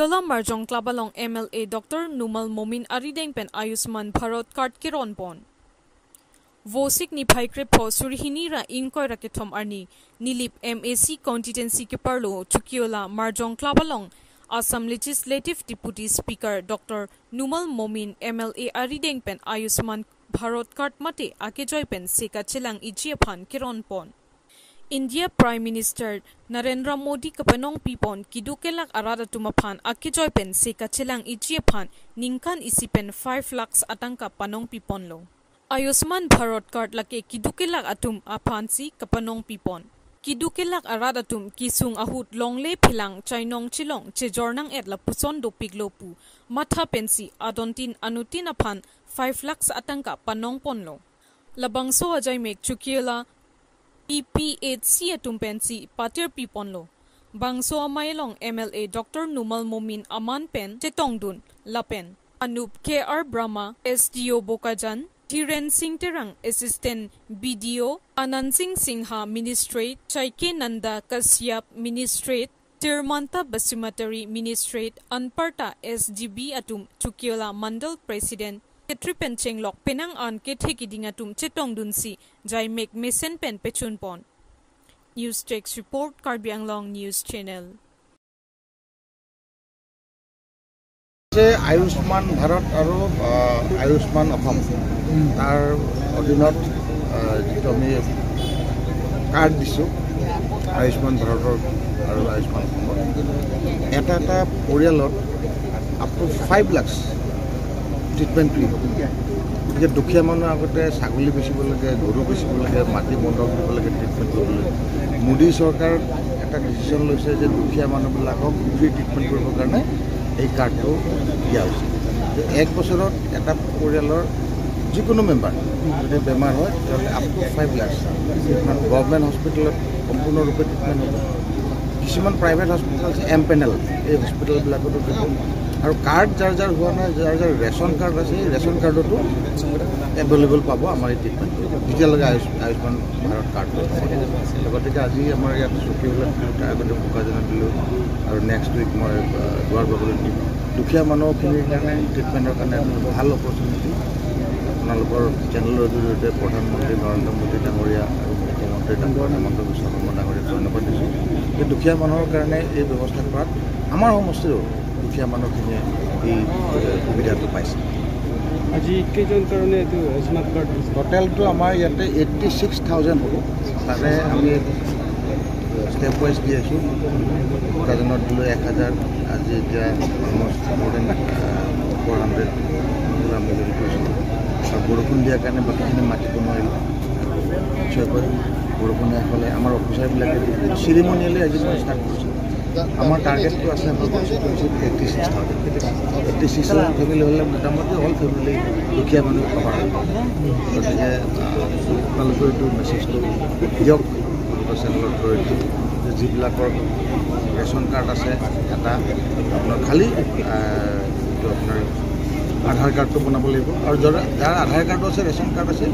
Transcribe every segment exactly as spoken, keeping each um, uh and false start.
Chukiola Marjong Club along M L A Doctor Numal Momin arideng pen Ayushman Bharat card keron pon. Vosik niphai krepho suri hini ra ingkoi ra kethom arni Nilip M A C constituency keparlo Chukiola Marjong Club along Assam Legislative Deputy Speaker Doctor Numal Momin M L A arideng pen Ayushman Bharat card mate akejoi pen se kachelang iji aphan keron pon. India Prime Minister Narendra Modi kapanong pipon kiduk kelak arat atum aphan akejoi pen se kachelang iji aphan ningkan isi pen five lakhs atangka panong piponlo. Ayushman Bharat card lake kiduk kelak atum aphansi kapanong pipon. Kiduk kelak arat atum kesung ahut longle phelang chainong chelong chejor nang-et lapuson dopiklo pu matha pensi adontin anutin aphan five lakhs atangka panong ponlo. Labangso ajaimek Chukiola P P H C atum pensi patir piponlo. Bangso amei along M L A Doctor Numal Momin aman pen chetongdun lapen Anup K R Brahma, S D O Bokajan, Dhiren Singh Terang, Assistant B D O, Anand Singh Singha, Ministrate, Chaike Nanda Kashyap, Ministrate, Tirmanta Basumatary, Ministrate, anparta S D B atum, Chukiola Mandal President, Secretary pen chenglok penang an kethe kiding atum chetongdunsi jaimek mesen pen pechun pon. News Desk Report, Karbi Anglong News Channel. যে আয়ুষ্মান ভাৰত আৰু, আহ, আয়ুষ্মান অসম, তাৰ অধীনত, আহ, যিটো আমি কাৰ্ড দিছোঁ, আয়ুষ্মান ভাৰতৰ আৰু আয়ুষ্মান অসমৰ, এটা এটা পৰিয়ালত up to five lakhs treatment free হ'ব। গতিকে দুখীয়া মানুহ আগতে ছাগলী বেচিব লাগে, গৰু বেচিব লাগে, মাটি বন্ধক দিব লাগে ট্ৰিটমেণ্ট কৰিবলৈ। মোদী চৰকাৰে এটা ডিচিশ্যন লৈছে যে দুখীয়া মানুহবিলাকক ফ্ৰী ট্ৰিটমেণ্ট কৰিবৰ কাৰণে এই কাৰ্ডটো দিয়া হৈছে। যে এক বছৰত এটা পৰিয়ালৰ যিকোনো মেম্বাৰ যদি বেমাৰ হয়, তেতিয়াহ'লে up to five lakhs, মানে গভৰ্ণমেণ্ট হস্পিটেলত সম্পূৰ্ণৰূপে ট্ৰিটমেণ্ট হ'ব। কিছুমান প্ৰাইভেট হস্পিটেল আছে, এম পেনেল, এই হস্পিটেলবিলাকতো দিব। আৰু কাৰ্ড যাৰ যাৰ হোৱা নাই, যাৰ যাৰ ৰেচন কাৰ্ড আছে, সেই ৰেচন কাৰ্ডতো এভেইলেবল পাব আমাৰ এই ট্ৰিটমেণ্টটো, যেতিয়ালৈকে আয়ুষ-, আয়ুষ্মান ভাৰত কাৰ্ডটো হ'ব। গতিকে আজি আমাৰ ইয়াত চুটি হ'লে, আগতে বোকাজানত দিলোঁ আৰু নেক্সট উইক মই, আহ, দুৱাৰ বগলীত দিম। দুখীয়া মানুহখিনিৰ কাৰণে ট্ৰিটমেণ্টৰ কাৰণে এটা ভাল অপৰচুনিটি। আপোনালোকৰ চেনেলৰ জৰিয়তে প্ৰধানমন্ত্ৰী নৰেন্দ্ৰ মোদী ডাঙৰীয়া আৰু মুখ্যমন্ত্ৰী ডক্টৰ হিমন্ত বিশ্ব শৰ্মা ডাঙৰীয়াক ধন্যবাদ দিছোঁ যে দুখীয়া মানুহৰ কাৰণে এই ব্যৱস্থা কৰাত আমাৰ সমষ্টিৰো দুখীয়া মানুহখিনিয়ে এই, এ, সুবিধাটো পাইছে। আজি কেইজন কাৰণে এইটো স্মাৰ্ট কাৰ্ড দিছে? টোটেলটো আমাৰ ইয়াতে এইট্টি ছিক্স থাউজেণ্ড হ'ব। তাৰে আমি ষ্টেপ ৱাইজ দি আছোঁ। বোকাজানত দিলোঁ এক হাজাৰ, আজি এতিয়া অলমষ্ট মোৰ দেন, আহ, ফ'ৰ হাণ্ড্ৰেড আমি হেৰি কৰিছোঁ। আৰু বৰষুণ দিয়াৰ কাৰণে বাকীখিনি মাতিব নোৱাৰিলোঁ। নিশ্চয়কৈ বৰষুণে হ'লে আমাৰ অফিচাৰবিলাকে চেৰিমনিয়েলি আজি মই ষ্টাৰ্ট কৰিছোঁ। আমাৰ টাৰ্গেটটো আছে আমাৰ কনষ্টিটুৱেঞ্চিত eighty six thousand. Eighty six thousand family হ'লে মোটামুটি অল ফেমিলি দুখীয়া মানুহ কভাৰ হ'ব। গতিকে, আহ, আপোনালোকেও এইটো মেছেজটো দিয়ক, আপোনালোকৰ চেনেলৰ থ্ৰুৱেদি, যে যিবিলাকৰ ৰেচন কাৰ্ড আছে, এটা আপোনাৰ খালী, আহ, এইটো আপোনাৰ আধাৰ কাৰ্ডটো বনাব লাগিব। আৰু যাৰ, যাৰ আধাৰ কাৰ্ডো আছে, ৰেচন কাৰ্ড আছে,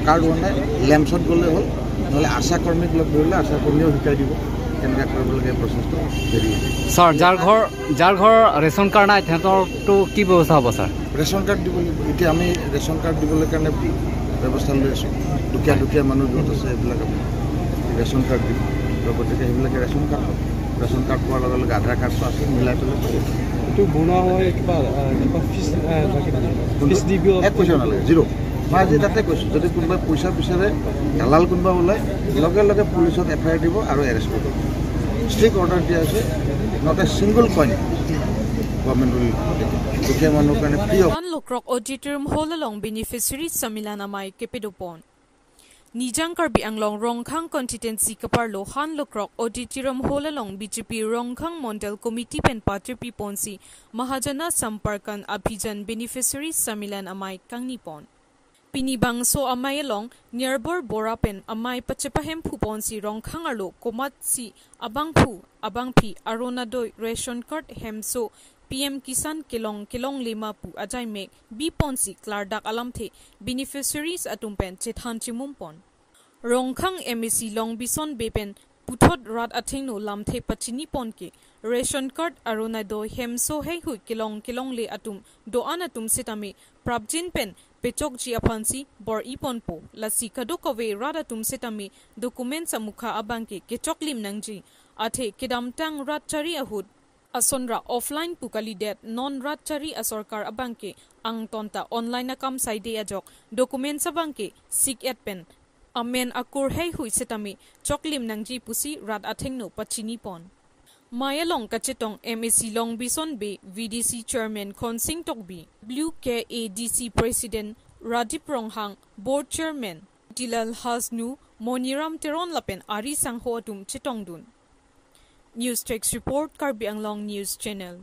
কাৰ্ড হোৱা নাই, লেম্পছত গ'লে হ'ল, নহ'লে আশা কৰ্মীক লগ ধৰিলে আশা কৰ্মীয়েও শিকাই দিব কেনেকৈ কৰিব লাগে প্ৰচেছটো। হেৰি ছাৰ, যাৰ ঘৰ, যাৰ ঘৰ ৰেচন কাৰ্ড নাই, তেহেঁতৰতো কি ব্যৱস্থা হ'ব ছাৰ? ৰেচন কাৰ্ড দিব লাগিব। এতিয়া আমি ৰেচন কাৰ্ড দিবলৈ কাৰণে ব্যৱস্থা লৈ আছোঁ। দুখীয়া দুখীয়া মানুহ য'ত আছে, এইবিলাক আমি ৰেচন কাৰ্ড দিম। তো গতিকে সেইবিলাকে ৰেচন কাৰ্ড পাব। ৰেচন কাৰ্ড পোৱাৰ লগে লগে আধাৰ কাৰ্ডটো আছে, মিলাই পেলাই পাব। এইটো বনোৱা হয় কিবা, আহ, কিবা ফিজ, আহ, লাগে নেকি? কোনটো? ফিজ দিব? এক পইচা নালাগে, জিৰ'। মই আজি তাতে কৈছোঁ, যদি কোনোবাই পইচা বিচাৰে, দালাল কোনোবা ওলাই, লগে লগে পুলিচত এফ আই আৰ দিব আৰু এৰেষ্ট কৰিব। ষ্ট্ৰিক্ট অৰ্ডাৰ দিয়া হৈছে, not a single coin government will take it। দুখীয়া মানুহৰ কাৰণে free of. Thanlokrok Auditorium Hall along Beneficiary Sammilan amei kepadopon. Nijang Karbi Anglong Rongkhang Constituency keparlo Thanlokrok Auditorium Hall along B J P Rongkhang Mondal Committee pen patir piponsi Mahajana Samparkan Abhiyan Beneficiary Sammilan amei kangnipon. Pini bangso amei along Nirbhar Bora pen amei pachepahem phuponsi Rongkhang arlo komatsi abangphu abangphi Orunodoi ration card hemso P M Kisan kelong kelongle ma pu ajaimek biponsi klardak alamthe beneficiaries atum pen chethan chimumpon. Rongkhang M A C Longbison Bey pen Puthot rat athengno lamthe pachini pon ke ration card, Orunodoi, hemso heihui kelong kelongle atum do-an atum sitame prapjin pen pechokji aphansi bor-i ponpo. Lasi kadokave rat atum sitame document amukha abangke kechoklim nangji. Athe kedamtang rat chari ahut asonra offline pu kalidet, non rat chari asorkar abangke angtonta online akam saide ajok document abangke sik-et pen amen akur heihui sitame choklim nangji pusi rat athengno pachini pon. Mei along kachetong M A C Longbison Bey, V D C Chairman Khonsing Tokbi, W K A D C President Radip Ronghang, Board Chairman Tilal Hasnu, Moniram Teron lapen ari sangho atum chetongdun. News Desk Report, Karbi Anglong News Channel.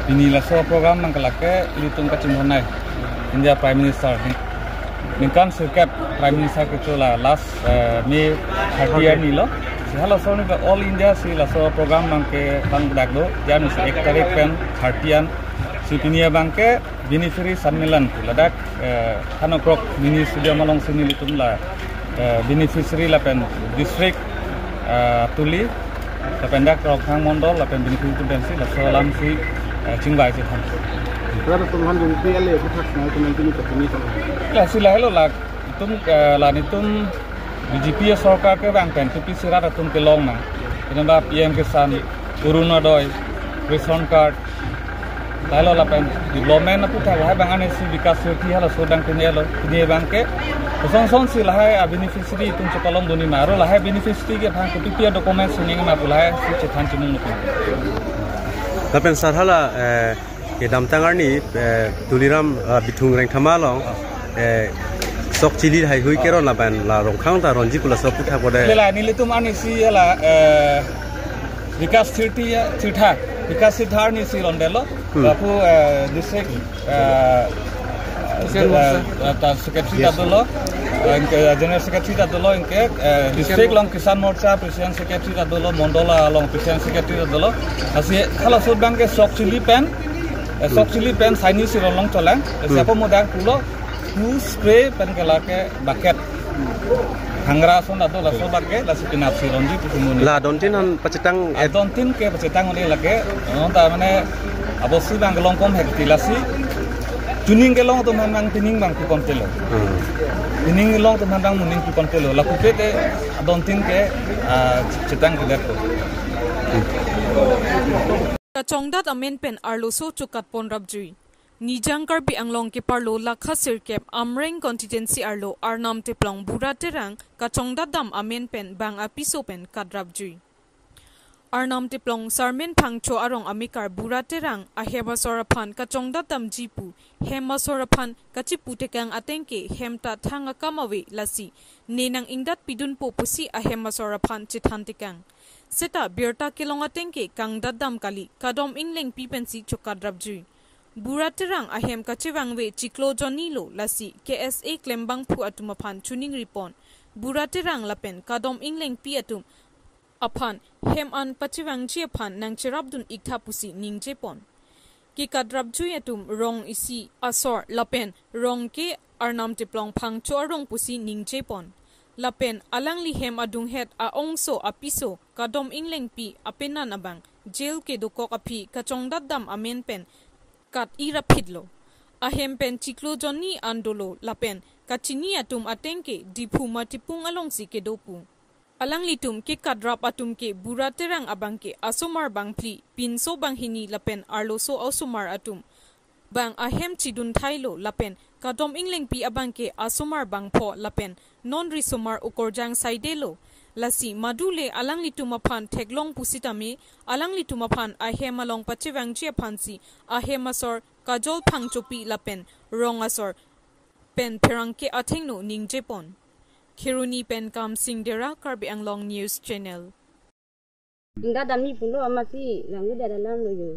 Pini laso program nangkelak ke ilitum kachinghon nai India Prime Minister, ningkan sirkep Prime Minister kecho la last, eh, May thirty arni lo. Si halaso arni ke all India si laso program nangkepangdak do, jani si ek tarik pen thirty an. Si pini abangke beneficiary sammilan pu ladak, eh, Khanokroka mini stadium alongsi nelitum la, eh, beneficiary lapen district, eh, tuli lapen dak Ronghang Mondol lapen beneficiary atum pensi laso alamsi, eh, chingvai chethan. Rat atum aphan jungpi ale aphuthak nang teman kini pachini tong. Lasi lahelo la itum, eh, la nelitum B J P sorkar kevang pen kopisi rat atum kelong nang. Kenapa P M Kisan, Orunodoi, ration card, lahelo lapen development aphuthak lahai abang, ani si Vikas Shakti halaso dang pini lo, pini abangke kosonson si lahai a-beneficiary atum chepalongdun ma, aro lahai beneficiary ke aphan kopi-pi a-document si nangma pu lahai si chethan chimung nukun. Lapen sir hala, eh, kedamtang arni, eh, Tuliram, eh, Bithung Rengthama along, eh, sok chili heihui keron lapen la Ronghang ta ronji pu laso aphuthak pode. Lela nelitum ani si hala, eh, Vikas Tirthi, Tirtha, Vikas Tirtha arni si rondelo, Hmm. lapu, eh, district, eh, Kisan Morcha. Eh, ta secretary Yes. ta dolo, eh, anke General Secretary ta dolo, anke, eh, district Mor- along Kisan Morcha President Secretary ta dolo, Mondol along President Secretary ta dolo. Lasi halaso abangke sok chili pen, eh, sok chili pen saini si ronlong cholang. Lasi Hmm. apo modak pulo, hu spray pen ke lake bucket. Hangra ason ta do, laso abangke lasi penap si ronji pu sumuni. La adontin aphan pachetang et- Adontin ke pachetang un-e lake, non ta mane abosu abang kelong kom hekti lasi. Chuning kelong atum aphan nang pining abang pi kontelo. Hmm. Pining kelong atum aphan nang muning pi kontelo. Lapu pete adontin ke, ah, chetang kedet ko. Kachongdat amen pen arloso chokat pon rapjui. Nijang Karbi Anglong keparlo lakha sirkep Amreng constituency arlo Arnam Teplong Bura Terang kachongdat dam amen pen bang apiso pen kat rapjui. Arnam Teplong Sarmen Phangcho arong amekar Bura Terang ahem asor aphan kachongdat damji pu hem asor aphan kachipu tekang ateng ke hem ta thang akam ave lasi ne nang ingdat pidunpo pusi ahem asor aphan chethan tekang. Seta birta kelong ateng ke kangdat dam kali, kadom inglengpi pensi chokat rapjui. Bura Terang ahem kachevangve chiklo jonni lo lasi K S A klembangphu atum aphan choningri pon. Bura Terang lapen kadom inglengpi atum aphan hem an pachevangji aphan nangcherapdun iktha pusi ningje pon. Kekat rapjui atum rong isi asor lapen rong ke Arnam Teplong Phangcho arong pusi ningje pon. Lapen alangli hem adunghet a-ongso apiso kadom inglengpi apenan abang jail kedokok aphi kachongdat dam amen pen kat-i rapphit lo. Ahem pen chiklo jonni an dolo lapen kachini atum ateng ke Diphu Matipung alongsi kedo pu. Alanglitum kekat rap atum ke Bura Terang abangke asomar bangphli, pinso banghini lapen arloso osomar atum bang ahem chidun thailo lapen kadom inglengpi abangke asomar bangpho lapen non risomar okorjang saidelo. Lasi madule alanglitum aphan theklong pusitame alanglitum aphan ahem along pachevangji aphansi ahem asor Kajol Phangchopi lapen rong asor pen pherangke athengno ningje pon. Kheroni pen Kamsing Dera, Karbi Anglong News Channel. Ingga damji pulo amatsi vangvedet alam lo jo.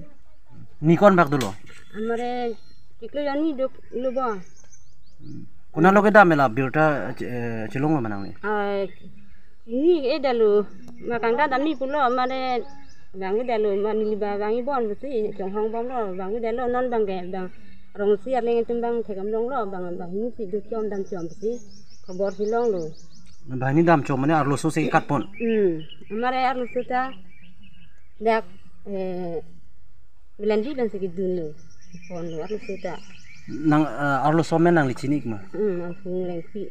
Ni konbak dolo? Amare chiklo jonni dolo bo. Konat lo kedam la birta, eh, chelonglo ma nangli? Ah, ini eh dolo ma kangdat damji pulo amare vangvedetlo ma neli ba vangji bon pusi chonghong bomlo vangvedetlo non abangke bang rong isi arleng atum bang thekdam longlo bang banghini si dukchom damchom pusi khobor si longlo. Banghini damchom mane arloso si katpon. Hmm. Amar arloso ta dak, eh, Velanbi pen si kedun lo. Ponlo arloso ta. Nang, eh, arloso amen nangli chini ma? Hmm, Angphung Lengpi.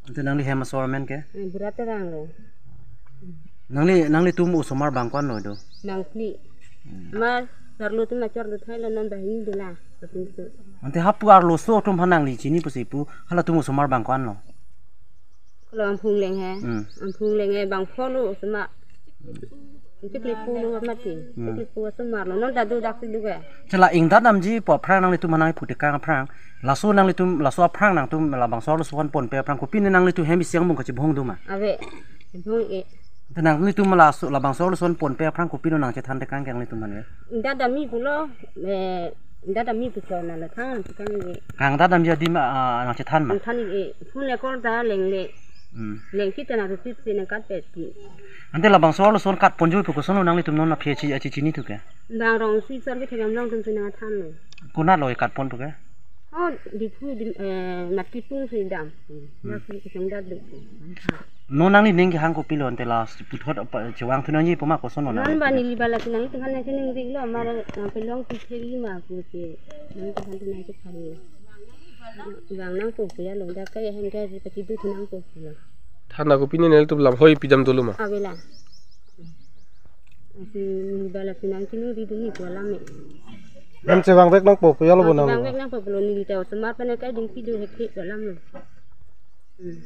Ante nangli hem asor amen ke? Hmm, Bura Terang lo. Nangli, nanglitum osomar bang ko-an lo do? Bangphli. Hmm. Amar sarlo atum achor do thai lo, non banghini dolang. Atum tu. Ante hapu arloso atum aphan nangli chini pusi pu, halatum osomar bang ko-an lo? Kalau Angphung Leng he. Hmm. Angphung Leng he bang pho lo osomar. Chikli pu lo mati. Hmm. Chikli pu osomar lo. Non ta do dak si do ke. Chala ingdat damji pu aphrang nanglitum aphan nangpu tekang aphrang. Laso nanglitum, laso aphrang nangtum labangso arloso aphan ponpe aphrang kopine nanglitum hem isi angbong kachebong do ma? Ave. Bong e. Te nanglitum laso labangso arloso aphan ponpe aphrang kopine nangchethan tekang ke nanglitum aphan ke? Ingdat damji pulo, eh, ingdat damji pulo nanglo than tekang ke. Kangdat damji adim, ah, nangchethan ma? Than e. Phone le call ta lengle. Hmm. Lengki ta nang receive si nangkatpet pi. Ante labangso arloso katpon joi pu koson lo nanglitum non aphi achi, achi chini thu ke? Bang Rongsi Sor Kethek Amlong atum si nangthan lo. Konat lo katpon thu ke? Oh, Diphu, di, eh, Matipung si dam. Hmm. Hmm. Dak si kachongdat do. Non nangli ning kehang kopilo ante la puthot apa chewang thu nangji pu ma koson lo? Non nangli ba thu ke? Neli ba lasi nangtum aphan nangchiningri lo, amar nangpelong pu theli ma pu ke. Nangtum aphan nangchephan lo. Bang nangpo pu ya lo, dak ke hem ke si pachiduk nangpo pu lo. Than ako pini nelitum lam hoi pidam dolo ma? Ave la. Lasi neli ba lasi nangchiningri dunji pu alam me. Nang chevang vek nangpo pu ya lo bo nang. Chevang vek nangpo pu lo, neli ta osomar pen ke dingpi do hekhe pu alam lo. Hmm.